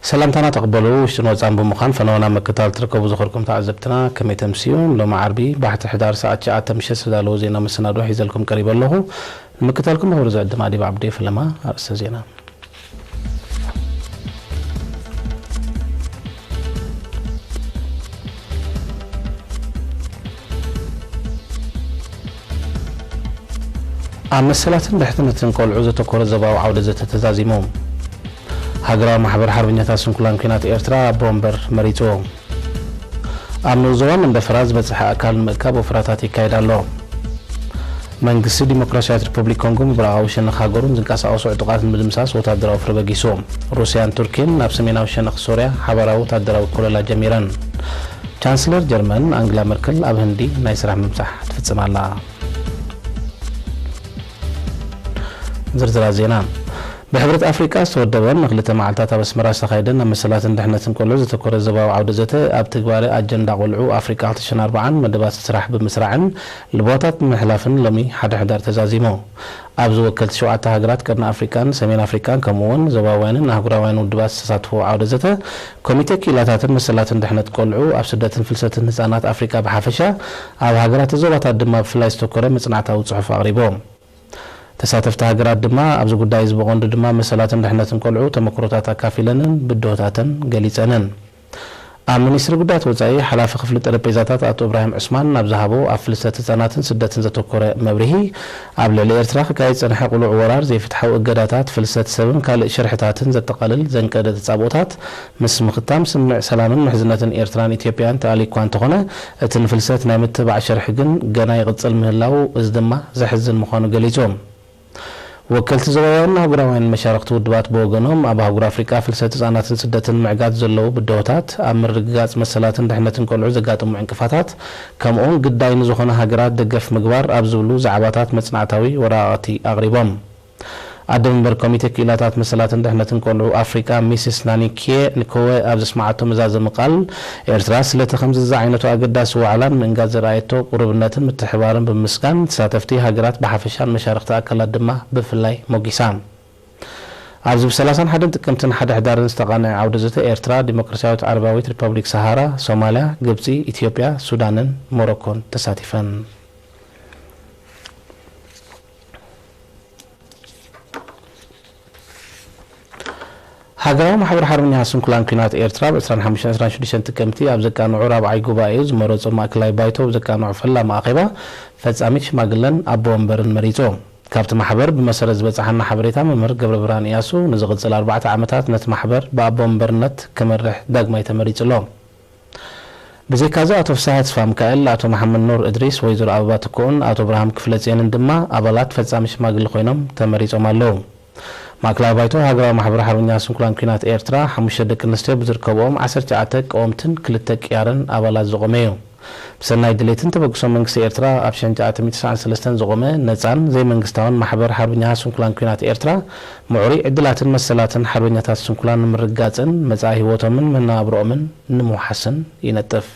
ሰላምታና ተቐበሉ። ውሽጥን ወጻን ብምዃን ፈነወና ምክታል ትርከቡ ዝኸርኩም ተዓዘብትና ከመይ ተምስዩ? ሎሚ ዓርቢ ባሕቲ ሕዳር ሰዓት ትሽዓተ ምሸት ዝተዳለወ ዜና መሰናዶ ሒዘልኩም ቀሪበ ኣለኹ። ንምክታልኩም ብኽብሪ ዝዕድም ኣዲብ ዓብዲ። ፈለማ ኣርእስተ ዜና። ኣብ መሰላትን ድሕንነትን ቆልዑ ዘተኮረ ዞባዊ ዓውደ ዘተ ተዛዚሙ። ሃገራዊ ማሕበር ሓርበኛታት ስንኩላን ኲናት ኤርትራ ኣቦ ወንበር መሪጹ። ኣብ ንኡስ ዞባ መንደፈራ ዝበጽሐ ኣካል ንምእካብ ወፍራታት ይካየድ ኣሎ። መንግስቲ ዲሞክራስያዊት ሪፐብሊክ ኮንጎ ምብራቓዊ ሸነኽ ሃገሩን ዝንቀሳቐሱ ዕጡቓት ንምድምሳስ ወታደራዊ ወፍሪ በጊሱ። ሩስያን ቱርኪን ናብ ሰሜናዊ ሸነኽ ሶርያ ሓባራዊ ወታደራዊ ኮለላ ጀሚረን። ቻንስለር ጀርመን ኣንግላ መርክል ኣብ ህንዲ ናይ ስራሕ ምብጻሕ ትፍጽም ኣላ። ዝርዝራት ዜና። ብሕብረት ኣፍሪቃ ዝተወደበን ንክልተ መዓልታት ኣብ ኣስመራ ዝተኻየደን ኣብ መሰላትን ድሕነትን ቆልዑ ዘተኮረ ዞባዊ ዓውደ ዘተ ኣብ ትግባረ ኣጀንዳ ቆልዑ ኣፍሪቃ ክልተ ሽሕን ኣርባዓን መደባት ስራሕ ብምስራዕን ልቦታት ብምሕላፍን ሎሚ ሓደ ሕዳር ተዛዚሙ። ኣብዚ ወከልቲ ሸውዓተ ሃገራት ቀርኒ ኣፍሪቃን ሰሜን ኣፍሪቃን ከምኡ እውን ዞባውያንን ኣህጉራውያን ውድባት ዝተሳትፍዎ ዓውደ ዘተ ኮሚተ ክኢላታትን መሰላትን ድሕነት ቆልዑ ኣብ ስደትን ፍልሰትን ህጻናት ኣፍሪቃ ብሓፈሻ ኣብ ሃገራት ዞባታት ድማ ብፍላይ ዝተኮረ መጽናዕታዊ ጽሑፍ ኣቕሪቦም። ተሳተፍቲ ሃገራት ድማ ኣብዚ ጉዳይ እዚ ብቐንዱ ድማ መሰላትን ድሕነትን ቆልዑ ተመክሮታት ኣካፊለንን ብድሆታተን ገሊጸንን። ኣብ ሚኒስትሪ ጉዳያት ወጻኢ ሓላፊ ክፍሊ ጠረጴዛታት ኣቶ እብራሂም ዑስማን ናብ ዝሃቦ ኣብ ፍልሰት ህጻናትን ስደትን ዘተኮረ መብርሂ፣ ኣብ ልዕሊ ኤርትራ ክካየድ ዝጸንሐ ቅሉዕ ወራር፣ ዘይፍትሓዊ እገዳታት፣ ፍልሰት ሰብን ካልእ ሽርሕታትን ዘጠቓልል ዘንቀደ ተጻብኦታት ምስ ምኽታም ስምምዕ ሰላምን ምሕዝነትን ኤርትራን ኢትዮጵያን ተኣልዩ እኳ እንተኾነ፣ እቲ ንፍልሰት ናይ ምትባዕ ሽርሒ ግን ገና ይቕጽል ምህላዉ፣ እዚ ድማ ዘሕዝን ምዃኑ ገሊጹ። ወከልቲ ዞባውያንን ኣህጉራውያንን መሻርኽቲ ውድባት ብወገኖም፣ ኣብ ኣህጉር ኣፍሪቃ ፍልሰት ህጻናትን ስደትን ምዕጋት ዘለዉ ብድሆታት፣ ኣብ ምርግጋጽ መሰላትን ድሕነትን ቆልዑ ዘጋጥሙ ዕንቅፋታት፣ ከምኡውን ግዳይ ንዝኾነ ሃገራት ደገፍ ምግባር ኣብ ዝብሉ ዛዕባታት መጽናዕታዊ ወረቓቕቲ ኣቕሪቦም። ኣደ መንበር ኮሚቴ ክኢላታት መሰላትን ድሕነትን ቆልዑ ኣፍሪቃ ሚስስ ናኒኬ ንኮወ ኣብ ዘስመዓቶ መዛዘሚ ቃል፣ ኤርትራ ስለቲ ከምዚ ዝዓይነቱ ኣገዳሲ ዋዕላን ምእንጋድ ዘርኣየቶ ቁርብነትን ምትሕብባርን ብምምስጋን፣ ተሳተፍቲ ሃገራት ብሓፈሻን መሻርኽቲ ኣካላት ድማ ብፍላይ ሞጊሳ። ኣብዚ ብ ሰላሳን ሓደን ጥቅምትን ሓደ ሕዳርን ዝተቓነዐ ዓውደ ዘተ ኤርትራ፣ ዲሞክራስያዊት ዓረባዊት ሪፐብሊክ ሰሃራ፣ ሶማልያ፣ ግብጺ፣ ኢትዮጵያ፣ ሱዳንን ሞሮኮን ተሳቲፈን። ሃገራዊ ማሕበር ሓርበኛ ስንኩላን ኲናት ኤርትራ፣ ብ ዕስራን ሓሙሽተን ዕስራን ሽዱሽተን ጥቅምቲ ኣብ ዘቃንዑ ራብዓይ ጉባኤኡ ዝመረጾ ማእከላይ ባይቶ፣ ብዘቃንዑ ፈላሚ ኣኼባ፣ ፈጻሚት ሽማግለን ኣቦ ወንበርን መሪጹ። ካብቲ ማሕበር ብመሰረት ዝበጽሓና ሓበሬታ፣ መምህር ገብረብርሃን እያሱ ንዝቕጽል ኣርባዕተ ዓመታት ነቲ ማሕበር ብኣቦ ወንበርነት ክመርሕ ዳግማይ ተመሪጹ ኣሎ። ብዘይካዚ፣ ኣቶ ፍስሃ ተስፋሚካኤል፣ ኣቶ መሓመድ ኑር እድሪስ፣ ወይዘሮ ኣበባ ትኩእን ኣቶ ኣብርሃም ክፍለጽዮንን ድማ ኣባላት ፈጻሚ ሽማግለ ኮይኖም ተመሪጾም ኣለዉ። ማእከላይ ባይቶ ሃገራዊ ማሕበር ሓርበኛ ስንኩላን ኲናት ኤርትራ፣ ሓሙሽተ ደቂ ኣንስትዮ ብዝርከብኦም ዓሰርተ ትሽዓተ ቀወምትን ክልተ ቅያርን ኣባላት ዘቖመ እዩ። ብሰናይ ድሌትን ተበግሶን መንግስቲ ኤርትራ ኣብ ሽሕን ትሽዓተ ሚእትን ተስዓን ሰለስተን ዘቖመ ነጻን ዘይመንግስታውን ማሕበር ሓርበኛ ስንኩላን ኲናት ኤርትራ፣ ምዕሩይ ዕድላትን መሰላትን ሓርበኛታት ስንኩላን ንምርግጋጽን መጻኢ ህይወቶምን መነባብሮኦምን ንምውሓስን ይነጥፍ።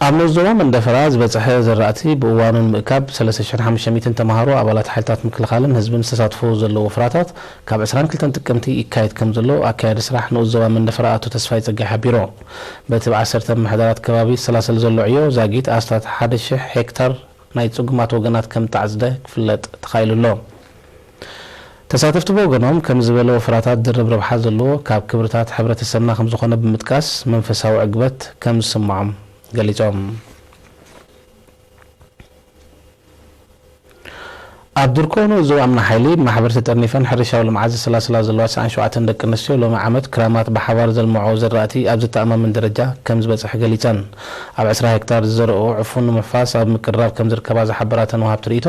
ኣብ ንኡስ ዞባ መንደፈራ ዝበጽሐ ዘራእቲ ብእዋኑ ንምእካብ፣ ሰለስተ ሽሕን ሓሙሽተ ሚእትን ተምሃሮ ኣባላት ሓይልታት ምክልኻልን ህዝብን ዝተሳትፎ ዘለዉ ወፍራታት፣ ካብ ዕስራን ክልተን ጥቅምቲ ይካየድ ከም ዘሎ ኣካያዲ ስራሕ ንኡስ ዞባ መንደፈራ ኣቶ ተስፋይ ጸጋይ ሓቢሩ። በቲ ብ ዓሰርተ ምምሕዳራት ከባቢ ዝሰላሰል ዘሎ ዕዮ፣ ዛጊት ኣስታት ሓደ ሽሕ ሄክታር ናይ ጽጉማት ወገናት ከም ተዓጽደ ክፍለጥ ተኻኢሉ ኣሎ። ተሳተፍቲ ብወገኖም፣ ከምዚ ዝበለ ወፍራታት ድርብ ረብሓ ዘለዎ ካብ ክብርታት ሕብረተሰብና ከም ዝኾነ ብምጥቃስ፣ መንፈሳዊ ዕግበት ከም ዝስምዖም ገሊጾም። ኣብ ድርኮ ንኡስ ዞባ እምኒ ሓይሊ፣ ብማሕበር ተጠርኒፈን ሕርሻዊ ልምዓት ዘሰላስላ ዘለዋ ተስዓን ሸውዓተን ደቂ ኣንስትዮ፣ ሎሚ ዓመት ክራማት ብሓባር ዘልምዖ ዘራእቲ ኣብ ዘተኣማምን ደረጃ ከም ዝበጽሐ ገሊጸን። ኣብ ዕስራ ሄክታር ዝዘርኦ ዕፉን ንምሕፋስ ኣብ ምቅርራብ ከም ዝርከባ ዝሓበራ እተን ወሃብቲ ርእይቶ፣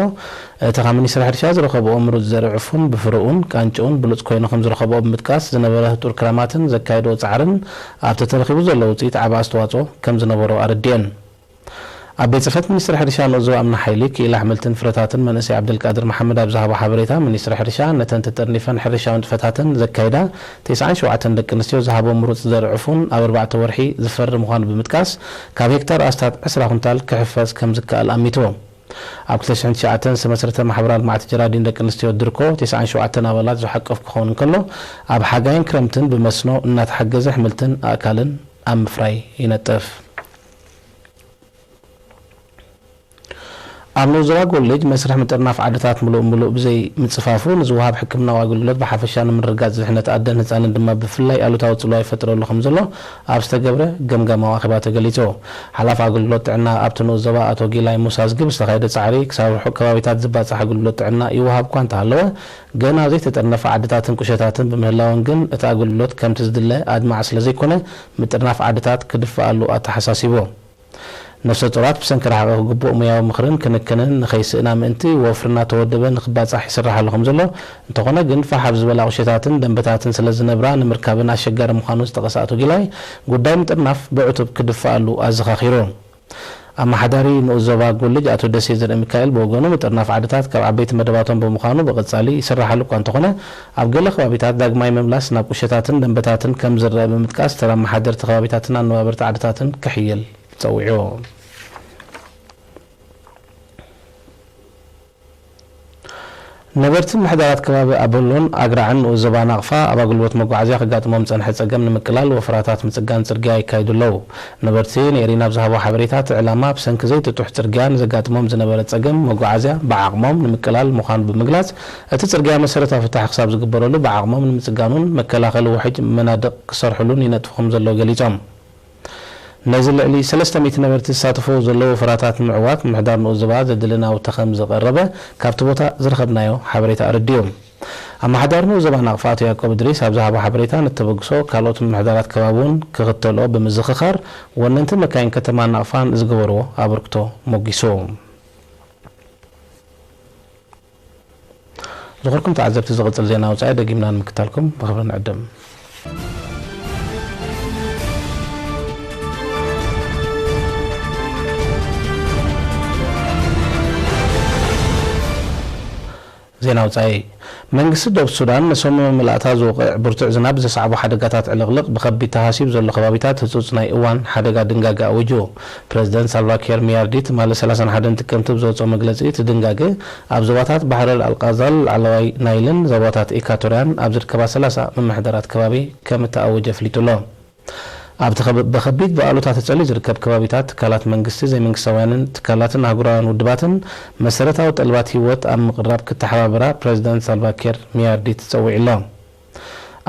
እቲ ካብ ሚኒስትሪ ሕርሻ ዝረኸብኦ ምሩጽ ዘርኢ ዕፉን ብፍረኡን ቃንጭኡን ብሉጽ ኮይኑ ከም ዝረኸብኦ ብምጥቃስ፣ ዝነበረ ህጡር ክራማትን ዘካየድኦ ጻዕርን ኣብቲ ተረኺቡ ዘሎ ውጽኢት ዓቢ ኣስተዋጽኦ ከም ዝነበሮ ኣረዲኤን። ኣብ ቤት ጽሕፈት ሚኒስትሪ ሕርሻ ንኡስ ዞባ እምኒ ሓይሊ፣ ክኢላ ኣሕምልትን ፍረታትን መንእሰይ ዓብደልቃድር መሓመድ ኣብ ዝሃቦ ሓበሬታ፣ ሚኒስትሪ ሕርሻ ነተን ተጠርኒፈን ሕርሻዊ ንጥፈታተን ዘካይዳ ተስዓን ሸውዓተን ደቂ ኣንስትዮ ዝሃቦ ምሩጽ ዘርኢ ዕፉን ኣብ ኣርባዕተ ወርሒ ዝፈሪ ምዃኑ ብምጥቃስ፣ ካብ ሄክታር ኣስታት ዕስራ ኩንታል ክሕፈስ ከም ዝከኣል ኣሚቱ። ኣብ ክልተ ሽሕን ትሽዓተን ዝተመስረተ ማሕበራዊ ልምዓት ጀራዲን ደቂ ኣንስትዮ ድርኮ፣ ተስዓን ሸውዓተን ኣባላት ዝሓቀፍ ክኸውን እንከሎ፣ ኣብ ሓጋይን ክረምትን ብመስኖ እናተሓገዘ ኣሕምልትን ኣእካልን ኣብ ምፍራይ ይነጥፍ። ኣብ ንኡስ ዞባ ጎልጅ መስርሕ ምጥርናፍ ዓድታት ምሉእ ምሉእ ብዘይ ምጽፋፉ፣ ንዝወሃብ ሕክምናዊ ኣገልግሎት ብሓፈሻ ንምርግጋጽ ድሕነት ኣደን ህጻንን ድማ ብፍላይ ኣሉታዊ ጽልዋ ይፈጥረሉ ከም ዘሎ ኣብ ዝተገብረ ገምጋማዊ ኣኼባ ተገሊጹ። ሓላፊ ኣገልግሎት ጥዕና ኣብቲ ንኡስ ዞባ ኣቶ ጊላይ ሙሳ ዝጊ ብዝተኻየደ ጻዕሪ፣ ክሳብ ርሑቕ ከባቢታት ዝባጻሕ ኣገልግሎት ጥዕና ይወሃብ እኳ እንተሃለወ፣ ገና ዘይተጠርነፈ ዓድታትን ቁሸታትን ብምህላወን ግን እቲ ኣገልግሎት ከምቲ ዝድለ ኣድማዒ ስለ ዘይኮነ፣ ምጥርናፍ ዓድታት ክድፈኣሉ ኣተሓሳሲቡ። ነፍሰ ጡራት ብሰንኪ ርሕቂ ግቡእ ሞያዊ ምኽርን ክንክንን ንኸይስእና ምእንቲ፣ ወፍሪ እናተወደበ ንኽባጻሕ ይስራሕ ኣሎ ከም ዘሎ፣ እንተኾነ ግን ፋሕ ኣብ ዝበላ ቁሸታትን ደንበታትን ስለ ዝነብራ ንምርካበን ኣሸጋሪ ምዃኑ ዝጠቐሰ ኣቶ ጊላይ፣ ጉዳይ ምጥርናፍ ብዕቱብ ክድፈኣሉ ኣዘኻኺሩ። ኣመሓዳሪ ንኡስ ዞባ ጎልጅ ኣቶ ደሴ ዘርእ ሚካኤል ብወገኑ፣ ምጥርናፍ ዓድታት ካብ ዓበይቲ መደባቶም ብምዃኑ ብቐጻሊ ይስራሓሉ እኳ እንተኾነ፣ ኣብ ገለ ከባቢታት ዳግማይ ምምላስ ናብ ቁሸታትን ደንበታትን ከም ዝረአ ብምጥቃስ፣ ተራ ኣመሓደርቲ ከባቢታትን ኣነባበርቲ ዓድታትን ክሕይል ጸዊዑ። ነበርቲ ምሕዳራት ከባቢ ኣበሎን ኣግራዕን ንኡስ ዞባ ናቕፋ ኣብ ኣገልግሎት መጓዓዝያ ከጋጥሞም ዝጸንሐ ጸገም ንምቅላል ወፈራታት ምጽጋን ጽርግያ የካይዱ ኣለዉ። ነበርቲ ንኤሪና ኣብ ዝሃቦ ሓበሬታ፣ እቲ ዕላማ ብሰንኪ ዘይጥጡሕ ጽርግያ ንዘጋጥሞም ዝነበረ ጸገም መጓዓዝያ ብዓቕሞም ንምቅላል ምዃኑ ብምግላጽ፣ እቲ ጽርግያ መሰረታዊ ፍታሕ ክሳብ ዝግበረሉ ብዓቕሞም ንምጽጋኑን መከላኸሊ ውሕጅ መናድቕ ክሰርሕሉን ይነጥፉ ከም ዘለዉ ገሊጾም። ነዚ ልዕሊ ሰለስተ ሚእቲ ነበርቲ ዝሳተፍዎ ዘለዉ ወፈራታት ንምዕዋት ምምሕዳር ንኡስ ዞባ ዘድሊ ናውቲ ከም ዝቐረበ ካብቲ ቦታ ዝረኸብናዮ ሓበሬታ ኣረዲኡ። ኣመሓዳሪ ንኡስ ዞባ ናቕፋ ኣቶ ያዕቆብ እድሪስ ኣብ ዝሃቦ ሓበሬታ፣ ነቲ ተበግሶ ካልኦት ምምሕዳራት ከባቢ እውን ክኽተልኦ ብምዝኽኻር፣ ወነንቲ መካይን ከተማ ናቕፋን ዝገበርዎ ኣበርክቶ ሞጊሱ። ዝኸበርኩም ተዓዘብቲ፣ ዝቕጽል ዜና ወጻኢ ደጊምና ንምክታልኩም ብኽብሪ ንዕድም። ዜና ወጻኢ። መንግስቲ ደቡብ ሱዳን ንሰሙን መመላእታ ዝወቕዕ ብርቱዕ ዝናብ ዘስዓቦ ሓደጋታት ዕልቕልቕ ብኸቢድ ተሃስዩ ዘሎ ከባቢታት ህጹጽ ናይ እዋን ሓደጋ ድንጋገ ኣዊጁ። ፕረዚደንት ሳልቫ ኪር ሚያርዲት ትማሊ ሰላሳን ሓደን ጥቅምቲ ብዘውጽኦ መግለጺ፣ እቲ ድንጋገ ኣብ ዞባታት ባሕሪ ኣልቃዛል፣ ላዕለዋይ ናይልን ዞባታት ኢኳቶርያን ኣብ ዝርከባ ሰላሳ ምምሕዳራት ከባቢ ከም እተኣወጀ ኣፍሊጡ ኣሎ። ኣብቲ ከብ-፣ ብኸቢድ ብኣሉታ ተጸልዩ ዝርከብ ከባቢታት፣ ትካላት መንግስቲ፣ ዘይመንግስታውያንን ትካላትን ኣህጉራውያን ውድባትን መሰረታዊ ጠለባት ህይወት ኣብ ምቕራብ ክተሓባበራ ፕረዚደንት ሳልቫ ኪር ሚያርዲት ጸዊዑ ኣሎ።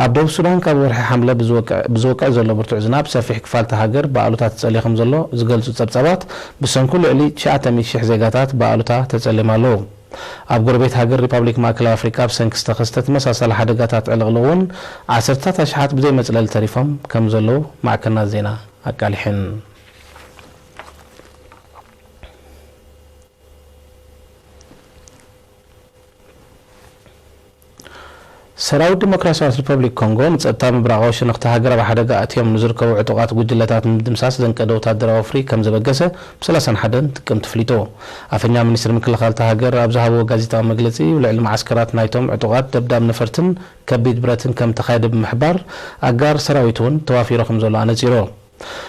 ኣብ ደቡብ ሱዳን ካብ ወርሒ ሓምለ ብዝወቅዕ፣ ብዝወቅዕ ዘሎ ብርቱዕ ዝናብ ሰፊሕ ክፋል እታ ሃገር ብኣሉታ ተጸልዩ ከም ዘሎ ዝገልጹ ጸብጻባት፣ ብሰንኩ ልዕሊ ትሽዓተ ሚእቲ ሽሕ ዜጋታት ብኣሉታ ተጸሊዮም ኣለዉ። ኣብ ጎረቤት ሃገር ሪፓብሊክ ማእከላይ ኣፍሪቃ ብሰንኪ ዝተኸስተ ተመሳሳሊ ሓደጋታት ዕልቕልቕ እውን ዓሰርታት ኣሽሓት ብዘይ መጽለሊ ተሪፎም ከም ዘለዉ ማዕከናት ዜና ኣቃሊሐን። ሰራዊት ዲሞክራሲያዊት ሪፐብሊክ ኮንጎ ንጸጥታ ምብራቓዊ ሸነኽቲ ሃገር ኣብ ሓደጋ ኣእትዮም ንዝርከቡ ዕጡቓት ጉጅለታት ንምድምሳስ ዘንቀደ ወታደራዊ ወፍሪ ከም ዘበገሰ ብ ሰላሳን ሓደን ጥቅምቲ ኣፍሊጡ። ኣፈኛ ሚኒስትሪ ምክልኻል እታ ሃገር ኣብ ዝሃብዎ ጋዜጣዊ መግለጺ፣ ልዕሊ መዓስከራት ናይቶም ዕጡቓት ደብዳብ ነፈርትን ከቢድ ብረትን ከም ተኻየደ ብምሕባር፣ ኣጋር ሰራዊት እውን ተዋፊሩ ከም ዘሎ ኣነጺሩ።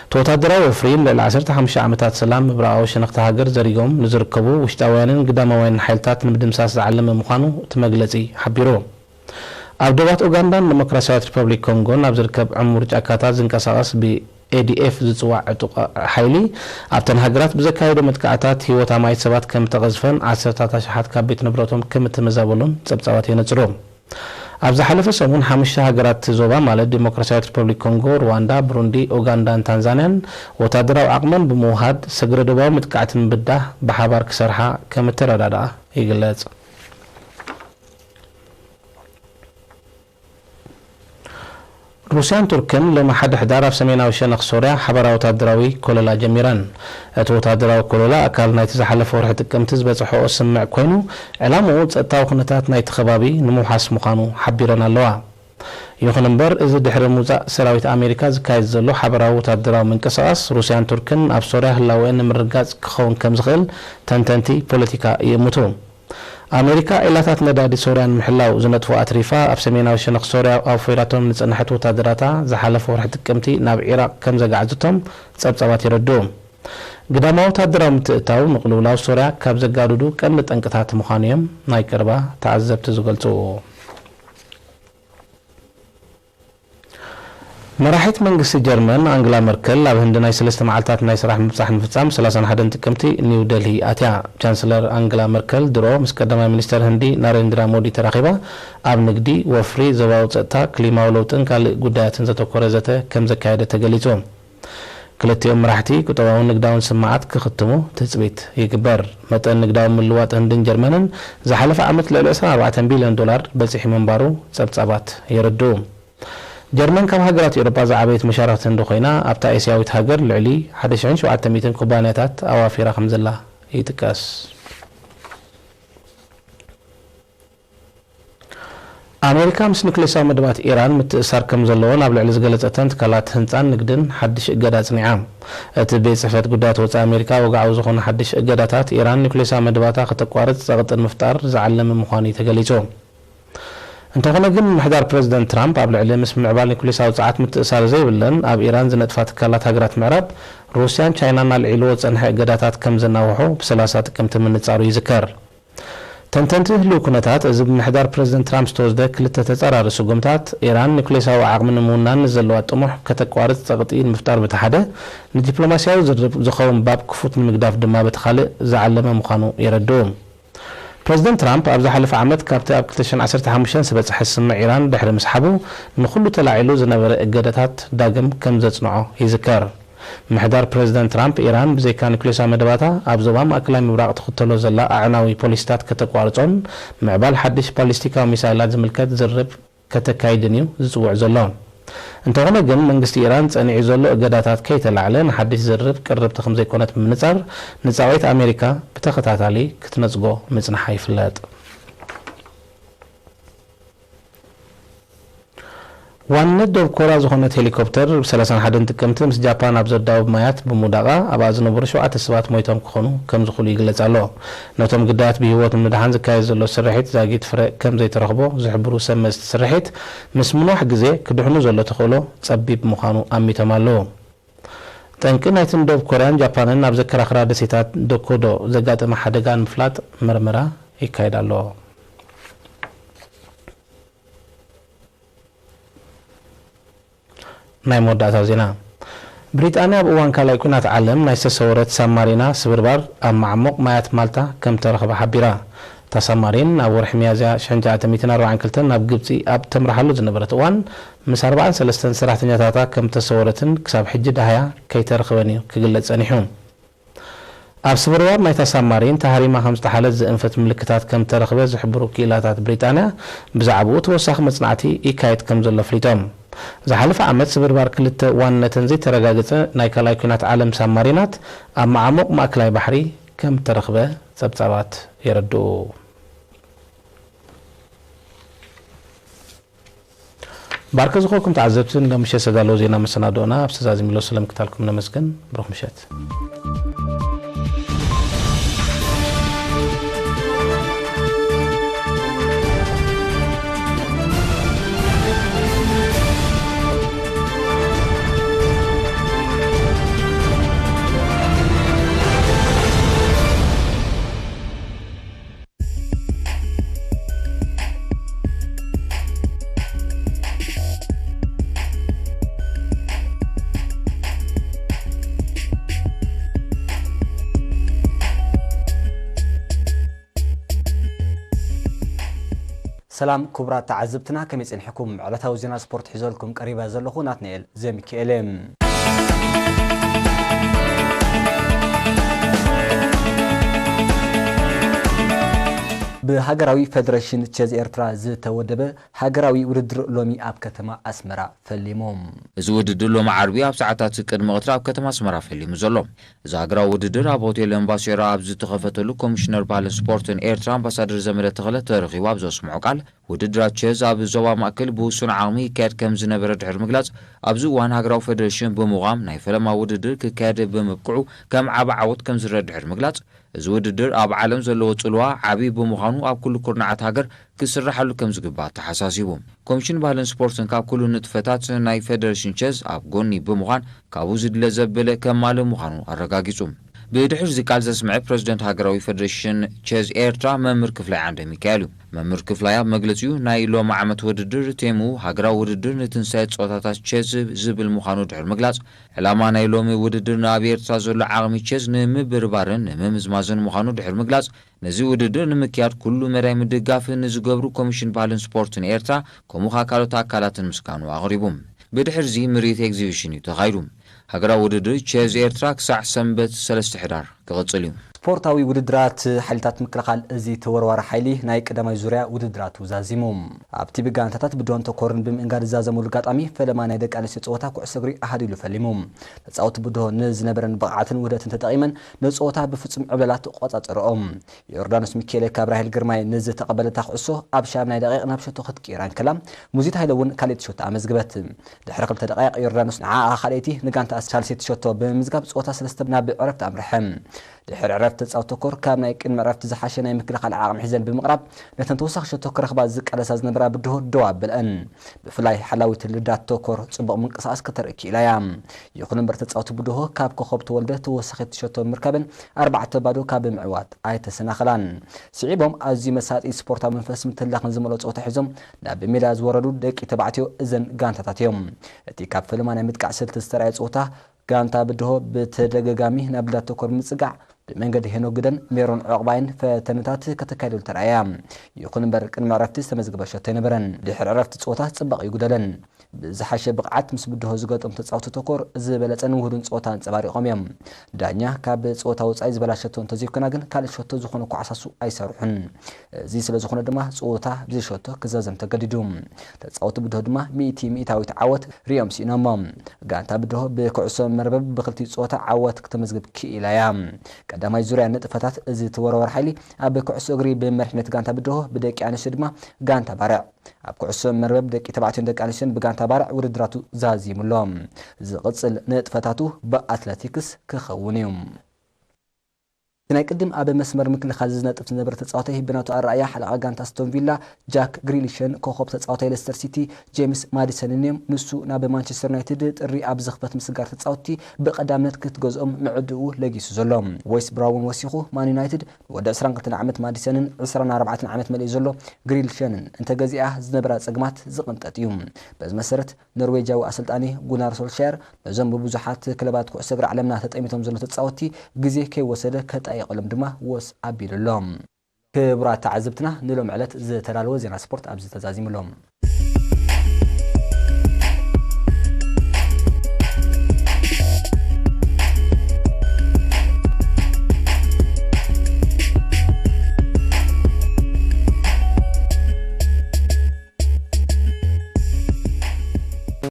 እቲ ወታደራዊ ወፍሪ፣ ንልዕሊ ዓሰርተ ሓሙሽተ ዓመታት ሰላም ምብራቓዊ ሸነኽቲ ሃገር ዘሪጎም ንዝርከቡ ውሽጣውያንን ግዳማውያንን ሓይልታት ንምድምሳስ ዝዓለመ ምዃኑ እቲ መግለጺ ሓቢሩ። ኣብ ዶባት ኡጋንዳን ዲሞክራሲያዊት ሪፐብሊክ ኮንጎን ኣብ ዝርከብ ዕሙር ጫካታት ዝንቀሳቐስ ብኤ ዲ ኤፍ ዝጽዋዕ ዕጡቕ ሓይሊ፣ ኣብተን ሃገራት ብዘካየዶ መጥቃዕታት ህይወት ኣማኢት ሰባት ከም እተቐዝፈን ዓሰርታት ኣሽሓት ካብ ቤት ንብረቶም ከም እተመዛበሉን ጸብጻባት የነጽሩ። ኣብ ዝሓለፈ ሰሙን ሓሙሽተ ሃገራት እቲ ዞባ፣ ማለት ዲሞክራሲያዊት ሪፐብሊክ ኮንጎ፣ ሩዋንዳ፣ ብሩንዲ፣ ኡጋንዳን ታንዛንያን፣ ወታደራዊ ዓቕመን ብምውሃድ፣ ስግረ ዶባዊ መጥቃዕቲ ንምብዳህ ብሓባር ክሰርሓ ከም እተረዳድኣ ይግለጽ። ሩስያን ቱርክን ሎሚ ሓደ ሕዳር ኣብ ሰሜናዊ ሸነኽ ሶርያ ሓባራዊ ወታደራዊ ኮለላ ጀሚረን። እቲ ወታደራዊ ኮለላ ኣካል ናይቲ ዝሓለፈ ወርሒ ጥቅምቲ ዝበጽሐኦ ስምምዕ ኮይኑ፣ ዕላምኡ ጸጥታዊ ኩነታት ናይቲ ከባቢ ንምውሓስ ምዃኑ ሓቢረን ኣለዋ። ይኹን እምበር፣ እዚ ድሕሪ ምውጻእ ሰራዊት ኣሜሪካ ዝካየድ ዘሎ ሓባራዊ ወታደራዊ ምንቅስቓስ፣ ሩስያን ቱርክን ኣብ ሶርያ ህላወአን ንምርግጋጽ ክኸውን ከም ዝኽእል ተንተንቲ ፖለቲካ ይእምቱ። ኣሜሪካ ዒላታት ነዳዲ ሶርያ ንምሕላው ዝነጥፎ ኣትሪፋ፣ ኣብ ሰሜናዊ ሸነኽ ሶርያ ኣውፊራቶም ንጸንሐት ወታደራታ ዝሓለፈ ወርሒ ጥቅምቲ ናብ ዒራቕ ከም ዘጋዕዘቶም ጸብጻባት የረድኡ። ግዳማዊ ወታደራዊ ምትእትታው ንቅልውላው ሶርያ ካብ ዘጋድዱ ቀንዲ ጠንቅታት ምዃኑ እዮም ናይ ቀረባ ተዓዘብቲ ዝገልጹ። መራሒት መንግስቲ ጀርመን ኣንግላ መርከል ኣብ ህንዲ ናይ ሰለስተ መዓልታት ናይ ስራሕ ምብጻሕ ንምፍጻም ሰላሳን ሓደን ጥቅምቲ ኒው ደልሂ ኣትያ። ቻንስለር ኣንግላ መርከል ድሮ ምስ ቀዳማይ ሚኒስተር ህንዲ ናሬንድራ ሞዲ ተራኺባ ኣብ ንግዲ፣ ወፍሪ፣ ዞባዊ ጸጥታ፣ ክሊማዊ ለውጥን ካልእ ጉዳያትን ዘተኮረ ዘተ ከም ዘካየደ ተገሊጹ። ክልቲኦም መራሕቲ ቁጠባውን ንግዳውን ስምዓት ክኽትሙ ትጽቢት ይግበር። መጠን ንግዳዊ ምልዋጥ ህንድን ጀርመንን ዝሓለፈ ዓመት ልዕሊ ዕስራን ኣርባዕተን ቢልዮን ዶላር በጺሑ ምንባሩ ጸብጻባት የረድኡ። ጀርመን ካብ ሃገራት ኤውሮጳ ዝዓበየት መሻርኽቲ ህንዲ ኮይና፣ ኣብታ ኤስያዊት ሃገር ልዕሊ ሓደ ሽሕን ሸውዓተ ሚእትን ኩባንያታት ኣዋፊራ ከም ዘላ ይጥቀስ። ኣሜሪካ ምስ ኒክሌሳዊ መደባት ኢራን ምትእሳር ከም ዘለዎን ኣብ ልዕሊ ዝገለጸተን ትካላት ህንጻን ንግድን ሓድሽ እገዳ ጽኒዓ። እቲ ቤት ጽሕፈት ጉዳያት ወጻኢ ኣሜሪካ፣ ወግዓዊ ዝኾነ ሓድሽ እገዳታት ኢራን ኒክሌሳዊ መደባታ ከተቋርጽ ጸቕጢ ንምፍጣር ዝዓለመ ምዃኑ እዩ ተገሊጹ። እንተኾነ ግን፣ ምሕዳር ፕረዚደንት ትራምፕ ኣብ ልዕሊ ምስ ምምዕባል ኒኩሌሳዊ ጸዓት ምትእሳር ዘይብለን ኣብ ኢራን ዝነጥፋ ትካላት ሃገራት ምዕራብ፣ ሩስያን ቻይናን ኣልዒልዎ ዝጸንሐ እገዳታት ከም ዘናውሖ ብሰላሳ ጥቅምቲ ምንጻሩ ይዝከር። ተንተንቲ ህልው ኩነታት፣ እዚ ብምሕዳር ፕረዚደንት ትራምፕ ዝተወስደ ክልተ ተጻራሪ ስጉምታት፣ ኢራን ኒኩሌሳዊ ዓቕሚ ንምውናን ንዘለዋ ጥሙሕ ከተቋርጽ ጸቕጢ ንምፍጣር በቲ ሓደ፣ ንዲፕሎማስያዊ ዝርርብ ዝኸውን ባብ ክፉት ንምግዳፍ ድማ በቲ ካልእ ዝዓለመ ምዃኑ የረድኡ። ፕረዚደንት ትራምፕ ኣብ ዝሓለፈ ዓመት ካብቲ ኣብ ክልተ ሽሕን ዓሰርተ ሓሙሽተን ዝበጽሐ ስምምዕ ኢራን ድሕሪ ምስሓቡ፣ ንኹሉ ተላዒሉ ዝነበረ እገዳታት ዳግም ከም ዘጽንዖ ይዝከር። ምሕዳር ፕረዚደንት ትራምፕ፣ ኢራን ብዘይካ ኒኩሌሳዊ መደባታ ኣብ ዞባ ማእከላይ ምብራቕ ትኽተሎ ዘላ ኣዕናዊ ፖሊሲታት ከተቋርጾን ምዕባል ሓድሽ ባሊስቲካዊ ሚሳይላት ዝምልከት ዝርርብ ከተካይድን እዩ ዝጽውዕ ዘሎ። እንተኾነ ግን፣ መንግስቲ ኢራን ጸኒዑ ዘሎ እገዳታት ከይተላዕለ ንሓድሽ ዝርርብ ቅርብቲ ከምዘይኮነት ብምንጻር፣ ንጻውዒት ኣሜሪካ ብተኸታታሊ ክትነጽጎ ምጽንሓ ይፍለጥ። ዋንነት ደቡብ ኮርያ ዝኾነት ሄሊኮፕተር፣ ብ ሰላሳን ሓደን ጥቅምቲ ምስ ጃፓን ኣብ ዘዳውብ ማያት ብምውዳቓ፣ ኣብኣ ዝነበሩ ሸውዓተ ሰባት ሞይቶም ክኾኑ ከም ዝኽእሉ ይግለጽ ኣሎ። ነቶም ግዳያት ብህይወት ንምድሓን ዝካየድ ዘሎ ስርሒት ዛጊት ፍረ ከም ዘይተረኽቦ ዝሕብሩ ሰብ መዚ እቲ ስርሒት፣ ምስ ምንዋሕ ግዜ ክድሕኑ ዘሎ ተኽእሎ ጸቢብ ምዃኑ ኣሚቶም ኣለዉ። ጠንቂ ናይቲ ንደቡብ ኮርያን ጃፓንን ኣብ ዘከራኽራ ደሴታት ዶኮዶ ዘጋጠመ ሓደጋ ንምፍላጥ መርመራ ይካየድ ኣሎ። ናይ መወዳእታ ዜና። ብሪጣንያ ኣብ እዋን ካልኣይ ኲናት ዓለም ናይ ዝተሰወረት ሳብማሪና ስብርባር ኣብ መዓሙቕ ማያት ማልታ ከም ተረኽበ ሓቢራ። እታ ሳብማሪን ኣብ ወርሒ ሚያዝያ ሽሕን ትሽዓተ ሚእትን ኣርባዓን ክልተን ናብ ግብጺ ኣብ ተምርሓሉ ዝነበረት እዋን፣ ምስ ኣርባዓን ሰለስተን ሰራሕተኛታታ ከም ተሰወረትን ክሳብ ሕጂ ደሃያ ከይተረኽበን እዩ ክግለጽ ጸኒሑ። ኣብ ስብርባር ናይታ ሳብማሪን ተሃሪማ ከም ዝጠሓለት ዘእንፍት ምልክታት ከም ተረኽበ ዝሕብሩ ክኢላታት ብሪጣንያ፣ ብዛዕባኡ ተወሳኺ መጽናዕቲ ይካየድ ከም ዘሎ ኣፍሊጦም። ዝሓለፈ ዓመት ስብርባር ክልተ ዋንነተን ዘይተረጋገጸ ናይ ካልኣይ ኲናት ዓለም ሳብማሪናት ኣብ መዓሙቕ ማእከላይ ባሕሪ ከም እተረኽበ ጸብጻባት የረድኡ። ባርከ ዝኾንኩም ተዓዘብቲ፣ ንሎሚ ምሸት ዝተዳለወ ዜና መሰናድኦና ኣብዚ ተዛዚሙ ኣሎ። ስለምክታልኩም ነመስግን። ብሩኽ ምሸት። ሰላም ክቡራት ተዓዘብትና፣ ከመይ ጸኒሕኩም? ዕለታዊ ዜና ስፖርት ሒዘልኩም ቀሪበ ዘለኹ ናትናኤል ዘሚካኤል እየ። ብሃገራዊ ፌደሬሽን ቸዝ ኤርትራ ዝተወደበ ሃገራዊ ውድድር ሎሚ ኣብ ከተማ ኣስመራ ፈሊሙ። እዚ ውድድር ሎሚ ዓርቢ ኣብ ሰዓታት ቅድሚ ቀትሪ ኣብ ከተማ ኣስመራ ፈሊሙ ዘሎ። እዚ ሃገራዊ ውድድር ኣብ ሆቴል ኤምባሲራ ኣብ ዝተኸፈተሉ፣ ኮሚሽነር ባህልን ስፖርትን ኤርትራ ኣምባሳደር ዘመደ ተኽለ ተረኺቡ ኣብ ዘስምዖ ቃል፣ ውድድራት ቸዝ ኣብ ዞባ ማእከል ብውሱን ዓቕሚ ይካየድ ከም ዝነበረ ድሕሪ ምግላጽ፣ ኣብዚ እዋን ሃገራዊ ፌደሬሽን ብምዃም ናይ ፈለማ ውድድር ክካየድ ብምብቅዑ ከም ዓቢ ዓወት ከም ዝረአ ድሕሪ ምግላጽ፣ እዚ ውድድር ኣብ ዓለም ዘለዎ ጽልዋ ዓቢ ብምዃኑ ኣብ ኩሉ ኩርናዓት ሃገር ክስራሓሉ ከም ዝግባእ ኣተሓሳሲቡ። ኮሚሽን ባህልን ስፖርትን ካብ ኩሉ ንጥፈታት ናይ ፌደሬሽን ቸዝ ኣብ ጎኒ ብምዃን ካብኡ ዝድለ ዘበለ ከማልእ ምዃኑ ኣረጋጊጹ። ብድሕሪ እዚ ቃል ዘስምዐ ፕረዚደንት ሃገራዊ ፈደሬሽን ቸዝ ኤርትራ መምህር ክፍላይ ዓንደ ሚካኤል እዩ። መምህር ክፍላይ ኣብ መግለጺኡ፣ ናይ ሎሚ ዓመት ውድድር ቴምኡ ሃገራዊ ውድድር ንትንሳኤ ጸወታታት ቸዝ ዝብል ምዃኑ ድሕሪ ምግላጽ፣ ዕላማ ናይ ሎሚ ውድድር ንኣብ ኤርትራ ዘሎ ዓቕሚ ቸዝ ንምብርባርን ንምምዝማዝን ምዃኑ ድሕሪ ምግላጽ፣ ነዚ ውድድር ንምክያድ ኩሉ መዳይ ምድጋፍ ንዝገብሩ ኮሚሽን ባህልን ስፖርትን ኤርትራ፣ ከምኡ ከኣ ካልኦት ኣካላትን ምስጋኑ ኣቕሪቡ። ብድሕርዚ ምርኢት ኤግዚቢሽን እዩ ተኻይዱ። ሃገራዊ ውድድር ቸዝ ኤርትራ ክሳዕ ሰንበት ሰለስተ ሕዳር ክቕጽል እዩ። ስፖርታዊ ውድድራት ሓይልታት ምክልኻል እዚ ተወርዋሪ ሓይሊ ናይ ቀዳማይ ዙርያ ውድድራቱ ዛዚሙ። ኣብቲ ብጋንታታት ብድሆን ተኮርን ብምእንጋድ ዝዛዘመሉ ኣጋጣሚ፣ ፈለማ ናይ ደቂ ኣንስትዮ ጸወታ ኩዕሶ እግሪ ኣሃዲሉ ፈሊሙ። ተጻወቲ ብድሆ ንዝነበረን ብቕዓትን ውህደትን ተጠቒመን ነጸወታ ብፍጹም ዕብለላ ተቖጻጸርኦ። ዮርዳኖስ ሚካኤለ ካብ ራሄል ግርማይ ንዝተቐበለታ ኩዕሶ ኣብ ሻምናይ ደቂቕ ናብ ሸቶ ክትቅይራ እንከላ፣ ሙዚት ሃይለ እውን ካልኣይቲ ሸቶ ኣመዝግበት። ድሕሪ ክልተ ደቃይቕ ዮርዳኖስ ንዓኣ ካልኣይቲ፣ ንጋንታ ሳልሰይቲ ሸቶ ብምምዝጋብ ጸወታ ሰለስተ ናብ ዕረፍቲ ኣምርሐ። ድሕሪ ዕረፍቲ ተጻወቲ ተኮር ካብ ናይ ቅድሚ ዕረፍቲ ዝሓሸ ናይ ምክልኻል ዓቕሚ ሒዘን ብምቕራብ፣ ነተን ተወሳኺ ሸቶ ክረኽባ ዝቃለሳ ዝነበራ ብድሆ ደው ኣብለአን። ብፍላይ ሓላዊት ልዳት ተኮር ጽቡቕ ምንቅስቓስ ከተርኢ ክኢላ እያ። ይኹን እምበር ተጻወቲ ብድሆ ካብ ኮኸብ ተወልደ ተወሳኺት ሸቶ ብምርካበን ኣርባዕተ ባዶ ካብ ምዕዋት ኣይተሰናኸላን። ስዒቦም ኣዝዩ መሳጢ ስፖርታዊ መንፈስ ምትላኽን ዝመልኦ ጸወታ ሒዞም ናብ ሜዳ ዝወረዱ ደቂ ተባዕትዮ እዘን ጋንታታት እዮም። እቲ ካብ ፈለማ ናይ ምጥቃዕ ስልቲ ዝተራእየ ጸወታ፣ ጋንታ ብድሆ ብተደጋጋሚ ናብ ልዳት ተኮር ብምጽጋዕ፣ ብመንገዲ ሄኖክ ግደን ሜሮን ዑቕባይን ፈተነታት ከተካይደሉ ተራእያ። ይኹን እምበር ቅድሚ ዕረፍቲ ዝተመዝገበ ሸቶ ኣይነበረን። ድሕሪ ዕረፍቲ ጸወታ ጽባቐ ይጉደለን። ብዝሓሸ ብቕዓት ምስ ብድሆ ዝገጠሙ ተጻወቲ ተኮር ዝበለጸን ውሁድን ጸወታ ኣንጸባሪቖም እዮም። ዳኛ ካብ ጸወታ ወጻኢ ዝበላ ሸቶ እንተዘይኮና ግን ካልእ ሸቶ ዝኾነ ኮዓሳሱ ኣይሰርሑን። እዚ ስለ ዝኾነ ድማ ጸወታ ብዘይ ሸቶ ክዛዘም ተገዲዱ። ተጻወቲ ብድሆ ድማ ሚእቲ ሚእታዊት ዓወት ሪኦም ስኢኖሞ። ጋንታ ብድሆ ብኩዕሶ መርበብ ብክልቲኡ ጸወታ ዓወት ክተመዝግብ ክኢላ እያ። ቀዳማይ ዙርያ ንጥፈታት እዚ ተወርዋሪ ሓይሊ ኣብ ኩዕሶ እግሪ ብመሪሕነት ጋንታ ብድሆ፣ ብደቂ ኣንስትዮ ድማ ጋንታ ባርዕ። ኣብ ኩዕሶ መርበብ ደቂ ተባዕትዮን ደቂ ኣንስትዮን ብጋንታ ባርዕ ውድድራቱ ዛዚሙ ኣሎ። ዝቕጽል ንጥፈታቱ ብኣትለቲክስ ክኸውን እዩ። እቲ ናይ ቅድም ኣብ መስመር ምክልኻል ዝነጥፍ ዝነበረ ተጻዋታይ ብናቱ ኣረኣእያ ሓለቓ ጋንታ ኣስቶን ቪላ ጃክ ግሪሊሽን ኮኸብ ተጻዋታይ ሌስተር ሲቲ ጄምስ ማዲሰንን እዮም። ንሱ ናብ ማንቸስተር ዩናይትድ ጥሪ ኣብ ዝኽፈት ምስጋር ተጻወትቲ ብቐዳምነት ክትገዝኦም ምዕድኡ ለጊሱ ዘሎ። ዌስ ብራውን ወሲኹ፣ ማን ዩናይትድ ንወዲ ዕስራን ክልተን ዓመት ማዲሰንን ዕስራን ኣርባዕተን ዓመት መሊኡ ዘሎ ግሪሊሽንን እንተገዚኣ ዝነበራ ጸገማት ዝቕንጠጥ እዩ። በዚ መሰረት ኖርዌጃዊ ኣሰልጣኒ ጉናር ሶልሻየር ነዞም ብብዙሓት ክለባት ኩዕሶ እግሪ ዓለምና ተጠሚቶም ዘለዉ ተጻወትቲ ግዜ ከይወሰደ ከጣይቐሎም ድማ ወስ ኣቢሉ ኣሎ። ክቡራት ተዓዘብትና፣ ንሎም ዕለት ዝተዳለወ ዜና ስፖርት ኣብዚ ተዛዚሙ ኣሎ።